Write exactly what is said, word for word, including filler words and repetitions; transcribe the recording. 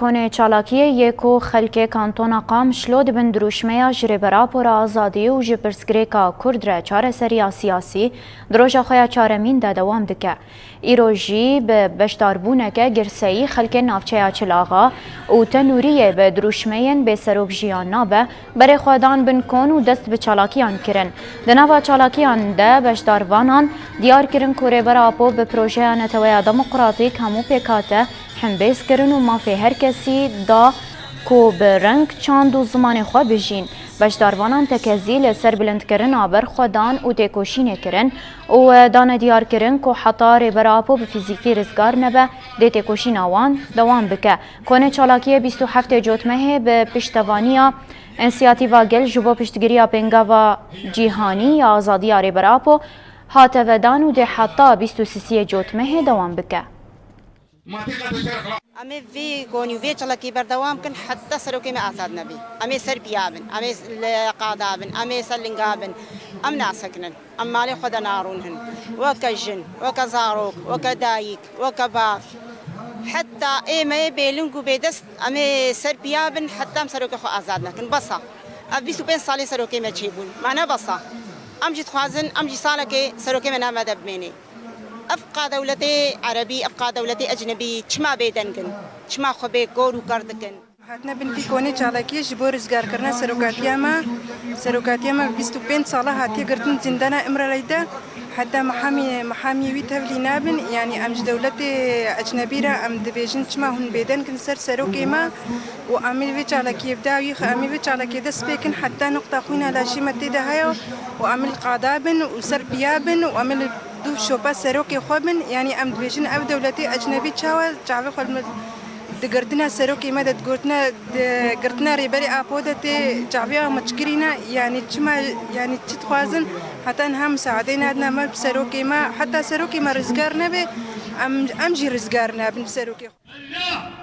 Konê çalakiyê yê ku xelkê Kantona Qamişlo di bin dirûşmeya ji Rêber Apo re azadî û ji pirsgirêka Kurd re çareseriya siyasî di roja xwe ya çaremîn de dewam dike. Îro jî bi beşdarbûneke girseyî xelkên navçeya Çil Axa û Tenûriyê bi dirûşmeyên bêserok jiyan nabe, berê xwe dan bin kon û dest bi çalakiyan kirin. Di nava çalakiyan de beşdarvanan diyar kirin ku Rêber Apo bi projeya Neteweya Demokratîk hemû pêkhate hembêz kirin û mafê her kesî da ku bi reng, çand û zimanê xwe bijîn. Beşdarvanan tekezî li ser bilindkirina berxwedan û têkoşînê kirin û dane diyar kirin ku heta Rêber Apo bi fîzîkî rizgar nebe, dê têkoşîna wan dewam bike. Konê çalakiyê bîst û heftê Cotmehê bi piştevaniya Însiyatîva Gel ji bo piştgiriya Pêngava Cîhanî ya Azadiya Rêber Apo hate vedan û dê heta bîst û sisiyê Cotmehê dewam bike. Em ê vê konî û vê çalakî berdewam kin heta serokê me azad nebî. Em ê ser piya bin, em ê li qada bin, em ê ser linga bin. Em nasekinin. Em malê xwe de narûnin. Weke jin, weke zarok, weke dayik, weke bav. Heta ê me yê bêling û bêdest em ê ser piya bin heta em serokê xwe azad nekin. Bes e. Ev bîst û pênc salê serokê me çêbûn. Ma ne bes e. Em jî dixwazin, em jî salekê serokê me nav me de bimênê. Ev qa dewletê erebî, ev qa dewletê ecnebî çima bêdeng in? Çima xwe bê kor û kar dikin? Hatine bin vî konê çalakiyê ji bo rizgarkirina serokatiya me. Serokatiya me bîst û pênc sala hatiye girtin zîndana Îmraliyê de. Heta mihamî-, mihamiyê wî tevlî nabin. Yanî em ji dewletê ecnebî re em dibêjin çima hûn bêdeng in ser serokê me û em ê vê çalakiyê bi dawî xwe, em ê vê çalakiyê dest pê kin heta nuqta xwîna laşê me tê de heye û em ê li qada bin û ser piya bin û em ê li dûv şopa serokê xwe bin. Yanî em dibêjin ev dewletê ecnebî çawa çavê xwe li me digirtina serokê me de, digirtina, digirtina Rêberê Apo de tê çavê me çikirîne. Yanî çima, yanî çi dixwazin? Heta niha misaadê nadine me bi serokê me. Heta serokê me rizgar nebe, em, em jî rizgar nabin bi serokê xwe.